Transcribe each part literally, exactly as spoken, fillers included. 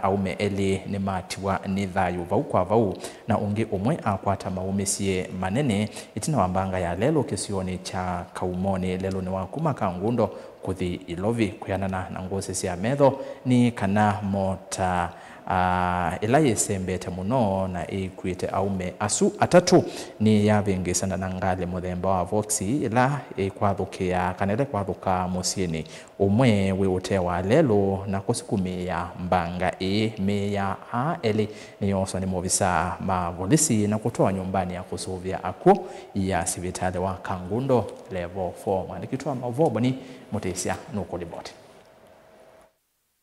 Aũme elĩ nĩmatiwa nĩ thayũ vau kwa vau, na ũngĩ ũmwe akwata maũmĩsye manene ĩtina wa mbanga ya lelũ kĩsionĩ kya Kaumonĩ lelũnĩ wa kuma Kangundo kũthi Ilovi. Kwĩanana na ngũsĩ sya metho, nĩ kana mota, ah, ĩla yĩsembete mũno na ĩikuĩte aũme asu atatũ nĩyavĩngĩsana na ngalĩ mũthemba wa Voxy ĩla ĩkwathũkĩa kana ĩla ĩkwathũka mũsyĩnĩ ũmwe wĩ ũtee wa lelũ na kũsukumĩĩa mbanga ĩĩ. Mĩĩ ya aa elĩ nĩyooswa nĩ maovisaa ma volisi na kũtwawa nyũmbanĩ ya kũsũvĩa akw'ũ ya sivitalĩ wa Kangundo Level four. Mwandĩki witũ wa maũvoo Boni Mũtĩsya nũkũlivoti.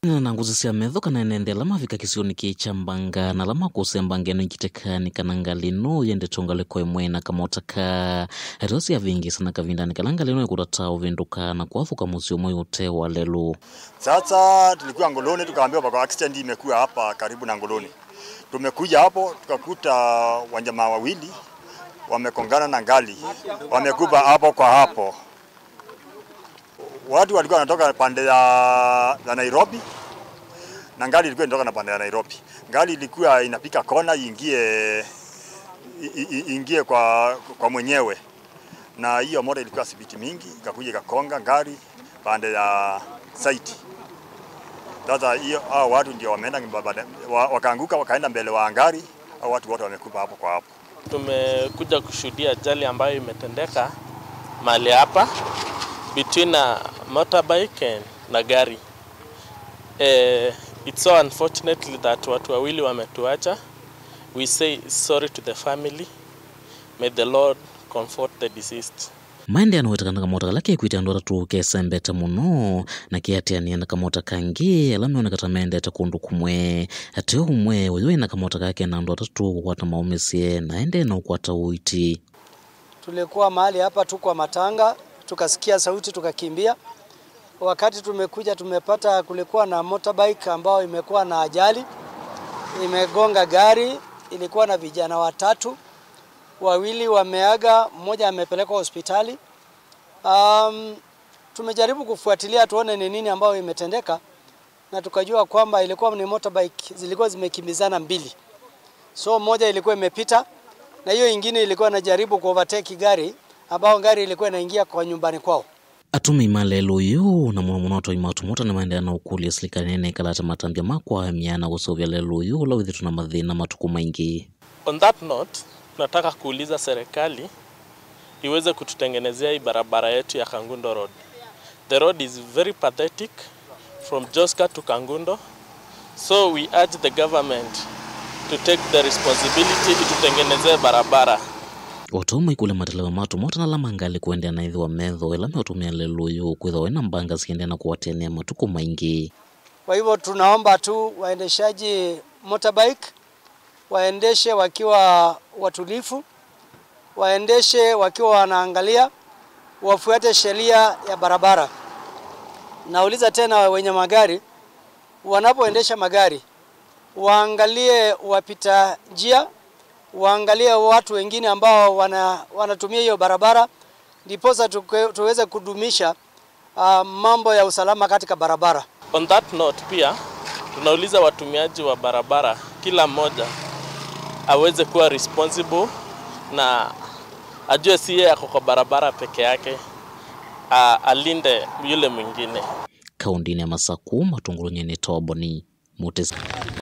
Nena na ngũsĩ sya metho kana ene nthĩ ala mavika kĩsionĩ kĩĩ kya mbanga na ala makũsĩa mbanga ĩno ĩkitĩka nĩ kana ngalĩ ĩno yendete ngalĩko ĩmwe na kamota ka ateo syavĩngĩsana kavindanĩ kala ngalĩ ĩno ĩkũtata ũvĩndũka na kwathũka mũsyĩ ũmwe ũtee wa lelũ. Sasa tulikuwa Ngoloni, tukaambiwa pako accident imekuwa hapa karibu na Ngoloni. Tumekuja hapo, tukakuta wajamaa wawili wamekongana na gari, wamekufa hapo kwa hapo. Watu walikuwa wanatoka pande ya, ya Nairobi, na gari ilikuwa inatoka na pande ya Nairobi. Gari ilikuwa inapiga kona iingie, i- i- iingie kwa, kwa mwenyewe, na hiyo moto ilikuwa spidi mingi, ikakuja ikakonga gari pande ya side. Sasa hiyo, hao watu ndio wameenda mbele, wa- wakaanguka, wakaenda mbele wa gari, hao watu wote wamekufa hapo kwa hapo. Tumekuja kushuhudia ajali ambayo imetendeka mahali hapa between a motorbike and, na gari. Eh, it's so unfortunately that watu wawili wametuacha. We say sorry to the family. May the Lord comfort the deceased. Maendeea na weta kana kamota kala kekwĩte andũ atatũ kesembete mũno na kĩatĩanĩa na kamota kangĩ ala meoneka ta mendete kũndũ kũmwe. Ateo ũmwe ũyũ ena kamota kake na andũ atatũ kũkwata maũmĩsye na endee na ũkwata ũiiti. Tulikuwa mahali hapa tu kwa matanga, tukasikia sauti, tukakimbia. Wakati tumekuja, tumepata kulikuwa na motorbike ambao imekuwa na ajali, imegonga gari, ilikuwa na vijana watatu, wawili wameaga, mmoja amepelekwa hospitali. Um, tumejaribu kufuatilia tuone ni nini ambayo imetendeka, na tukajua kwamba ilikuwa ni motorbike zilikuwa zimekimbizana mbili. So moja ilikuwa imepita, na hiyo ingine ilikuwa inajaribu kuovertake gari, ambao gari ilikuwa inaingia kwa nyumbani kwao. Atũmĩi ma lelũ ũyũ na mũno mũno atwai ma tũmota nĩmaendeea na ũkũlya silikalĩ nene ĩkala ta matambya ma kwaamya na kũseũvya lelũ ũyũ ũla wĩthĩtwe na mathĩna matukũ maingĩ. On that note, tunataka kuuliza serikali iweze kututengenezea hii barabara yetu ya Kangundo Road. The road is very pathetic from Joska to Kangundo. So we urge the government to take the responsibility itutengenezee barabara. O ta ũu maikũlya mateleva ma tũmota na ala ma ngalĩ kũendeea na ĩthĩwa metho ĩla meũtũmĩa lelũ ũyũ kwĩthĩwa wĩna mbanga siendee na kũatĩanĩa matukũ maingĩ. Kwa hivyo tunaomba tu waendeshaji motorbike waendeshe wakiwa watulifu, waendeshe wakiwa wanaangalia, wafuate sheria ya barabara. Nauliza tena wenye magari, wanapoendesha magari, waangalie wapita njia, waangalie watu wengine ambao wana- wanatumia hiyo barabara, ndiposa tuke- tuweze kudumisha ah, mambo ya usalama katika barabara. On that note pia, tunauliza watumiaji wa barabara, kila mmoja aweze kuwa responsible na ajue si yeye ako kwa barabara peke yake, a- alinde yule mwingine. Kaũntĩnĩ ya Masakũ, Matũngũlũ, nyie nĩtawa Boni Mũtĩsya.